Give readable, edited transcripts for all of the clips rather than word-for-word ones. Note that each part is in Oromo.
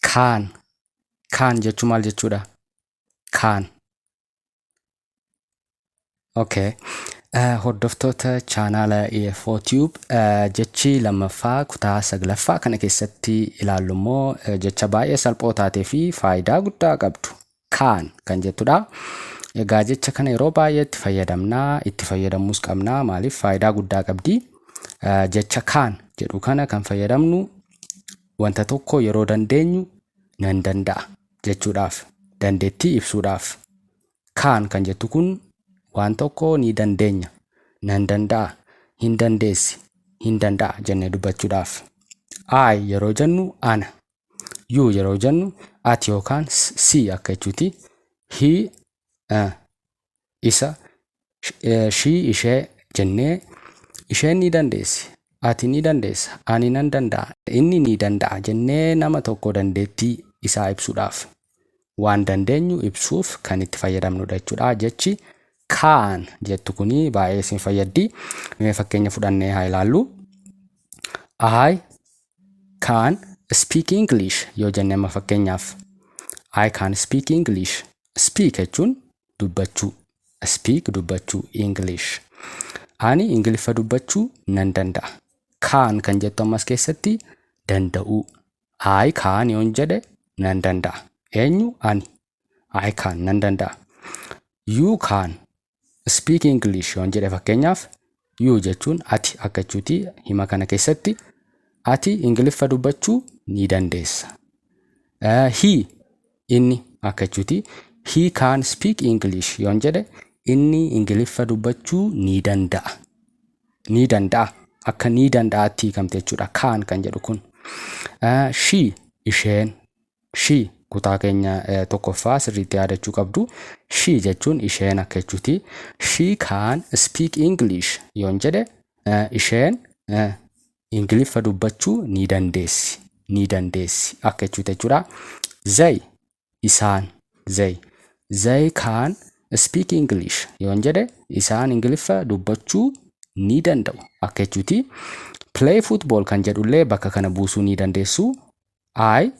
Can. Can jechuun maal jechuudha? Can. Okay. Hordoftoota chaanaala EFO Tube, jechi lammaffaa kutaa saglaffaa kana keessatti ilaallu immoo jecha baay'ee salphoo taatee fi faayidaa guddaa qabdu "can" kan jettudha. Egaa jecha kana yeroo baay'ee itti fayyadamnaa, itti fayyadamuus qabnaa. Maaliif? Faayidaa guddaa qabdi. Jecha "can" jedhu kana kan fayyadamnu wanta tokko yeroo dandeenyu, nan danda'a jechuudhaaf, dandeettii ibsuudhaaf. "Can" kan jettu kun waan tokko ni dandeenya, nan danda'a, hin dandeessi, hin danda'a jennee dubbachuudhaaf. "I" yeroo jennu ana. "You" yeroo jennu ati yookaan si akka jechuuti. "He" isa, "she" ishee jennee, isheen ni dandeessi, ati ni dandeessa, ani nan danda'a, inni ni danda'a jennee nama tokko dandeettii isaa ibsuudhaaf, waan dandeenyu ibsuuf kan itti fayyadamnudha jechuudha. Jechi "can" jettu kuni baay'ee isin fayyaddi. Mee fakkeenya fudhannee haa ilaallu. "I can speak English" yoo jenne amma fakkeenyaaf, "I can speak English." "Speak" jechuun dubbachuu. "Speak" dubbachuu, "English". Ani Ingiliffa dubbachuu nan danda'a. "Can" kan jettu ammas keessatti danda'uu. "I can" yoon jedhe nan danda'a. Eenyu? Ani. "I can" nan danda'a. "You can speak English" yoon jedhe fakkeenyaaf, "you" jechuun ati akka jechuuti hima kana keessatti, ati Ingiliffa dubbachuu ni dandeessa. "He" inni akka jechuuti. "He can speak English" yoon jedhe inni Ingiliffa dubbachuu ni danda'a. Ni danda'a. Akka ni danda'aatti hiikamte jechuudha. "Can" kan jedhu kun. "She" isheen. "She" kutaa keenya tokkoffaa sirriitti yaadachuu qabdu. "She" jechuun isheen akka jechuuti. "She can speak English" yoon jedhe isheen Ingiliffa dubbachuu ni dandeessi. Ni dandeessi akka jechuuti jechuudha. "They" isaan, "they". "They can speak English" yoon jedhe isaan Ingiliffa dubbachuu ni danda'u akka jechuuti. "Play football" kan jedhullee bakka kana buusuu ni dandeessu. "I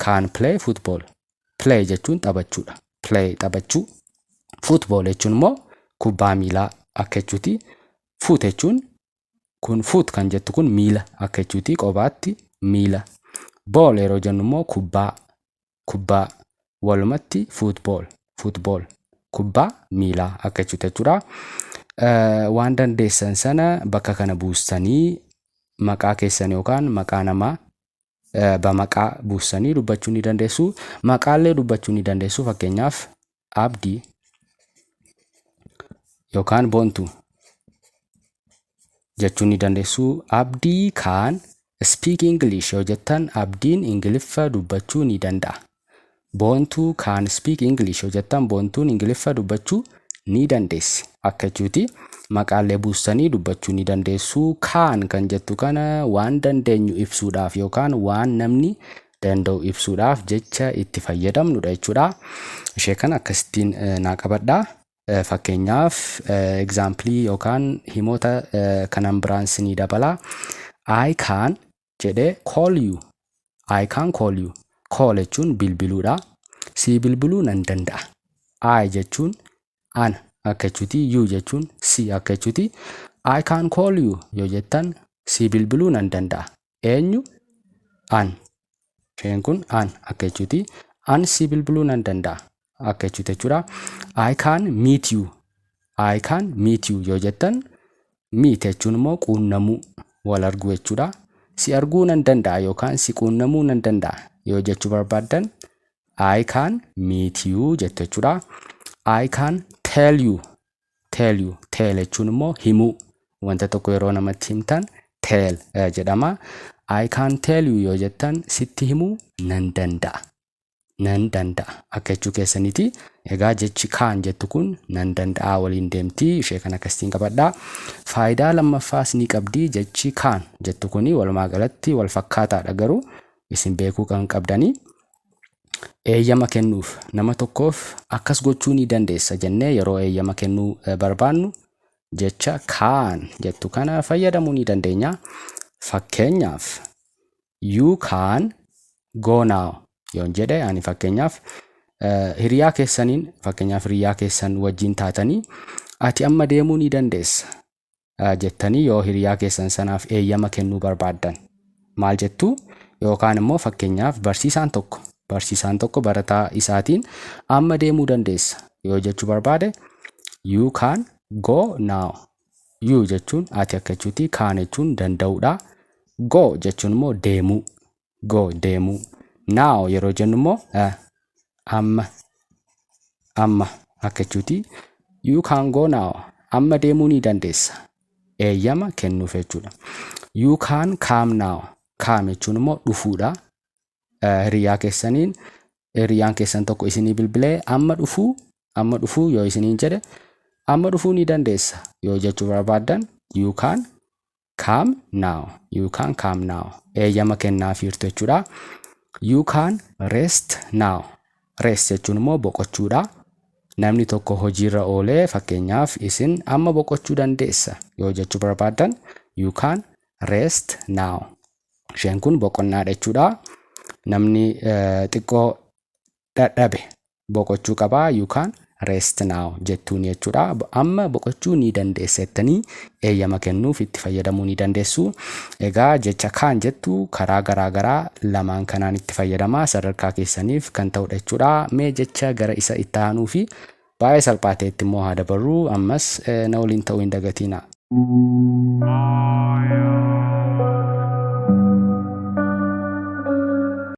can play football." "Play" jechuun taphachuudha. "Play" taphachuu. "Football" jechuun immoo kubbaa miilaa akka jechuuti. "Foot" jechuun kun, "foot" kan jettu kun miila akka jechuuti, qobaatti miila. "Ball" yeroo jennu immoo kubbaa, kubbaa. Walumatti "football", "football" kubbaa miilaa akka jechuuti jechuudha. Waan dandeessan sana bakka kana buustanii maqaa keessan yookaan maqaa namaa bamaqaa buustanii dubbachuu ni dandeessu. Maqaallee dubbachuu ni dandeessu. Fakkeenyaaf Abdii yookaan Boontuu jechuu ni dandeessu. "Abdii can speak English" yoo jettan Abdiin Ingiliffa dubbachuu ni danda'a. "Boontuu can speak English" yoo jettan Boontuun Ingiliffa dubbachuu ni dandeessi akka jechuuti. Maqaalee buustanii dubbachuu ni dandeessu. "Can" kan jettu kana waan dandeenyu ibsuudhaaf yookaan waan namni danda'u ibsuudhaaf jecha itti fayyadamnudha jechuudha. Ishee kana akkasittiin naa qabadhaa. Fakkeenyaaf example yookaan himoota kanan biraan sinii dabalaa. "I can" jedhee "call you". "I can call you". "Call" jechuun bilbiluudha. Si bilbiluu nan danda'a. "I" jechuun ana akka jechuuti. "You" jechuun si akka jechuuti. "I can call you" yoo jettan si bilbiluu nan danda'a. Eenyu? An. Isheen kun an akka jechuuti. An si bilbiluu nan danda'a akka jechuuti jechuudha. "I can meet you". "I can meet you" yoo jettan, "meet" jechuun immoo quunnamuu, wal arguu jechuudha. Si arguu nan danda'a yookaan si quunnamuu nan danda'a yoo jechuu barbaaddan "I can meet you" jettu jechuudha. "I can tell you". "Tell you". "Tell" jechuun immoo himuu. Wanta tokko yeroo namatti himtan "tell" jedhama. "I can tell you" yoo jettan sitti himuu nan danda'a. Nan danda'a akka jechuu keessaniiti. Egaa jechi "can" jettu kun nan danda'a waliin deemti. Ishee kana akkasitiin qabadhaa. Faayidaa lammaffaas ni qabdi jechi "can" jettu kuni. Walumaa galatti wal fakkaataadha, garuu isin beekuu kan qabdanii. Eeyyama kennuuf, nama tokkoof akkas gochuu ni dandeessa jennee yeroo eeyyama kennuu barbaannu jecha "can" jettu kana fayyadamuu ni dandeenya. Fakkeenyaaf, "You can go now yoon jedhe, ani fakkeenyaaf hiriyaa keessaniin, fakkeenyaaf hiriyaa keessan wajjin taatanii, ati amma deemuu ni dandeessa jettanii yoo hiriyaa keessan sanaaf eeyyama kennuu barbaaddan maal jettu? Yookaan immoo fakkeenyaaf barsiisaan tokko barataa isaatiin amma deemuu dandeessa yoo jechuu barbaade, "You can go now." "You" jechuun ati akka jechuuti, "can" jechuun danda'uudha, "go" jechuun immoo deemuu, "go" deemuu, "now" yeroo jennu immoo amma, amma akka jechuuti. "You can go now", amma deemuu ni dandeessa, eeyyama kennuuf jechuudha. "You can come now." "Come" jechuun immoo dhufuudha. Hiriyaa keessaniin, hiriyaan keessan tokko isinii bilbilee amma dhufuu, amma dhufuu yoo isiniin jedhe, amma dhufuu ni dandeessa yoo jechuu barbaaddan, "You can come now", "You can come now", eeyyama kennaafiirtu jechuudha. "You can rest now." "Rest" jechuun immoo boqochuudha. Namni tokko hojiirra oolee, fakkeenyaaf isin amma boqochuu dandeessa yoo jechuu barbaaddan, "You can rest now". Isheen kun boqonnaadha jechuudha. Namni xiqqoo dadhabe boqochuu qabaa, "You can rest now" jettuun jechuudha. Amma boqochuu ni dandeessa jettanii eeyyama kennuuf itti fayyadamuu ni dandeessu. Egaa jecha "can" jettu karaa garaa garaa lamaan kanaan itti fayyadamaa, sadarkaa keessaniif kan ta'udha jechuudha. Mee jecha gara isa itti aanuu fi baay'ee salphaa ta'etti immoo haa dabarru. Ammas na waliin ta'uu hin dagatina.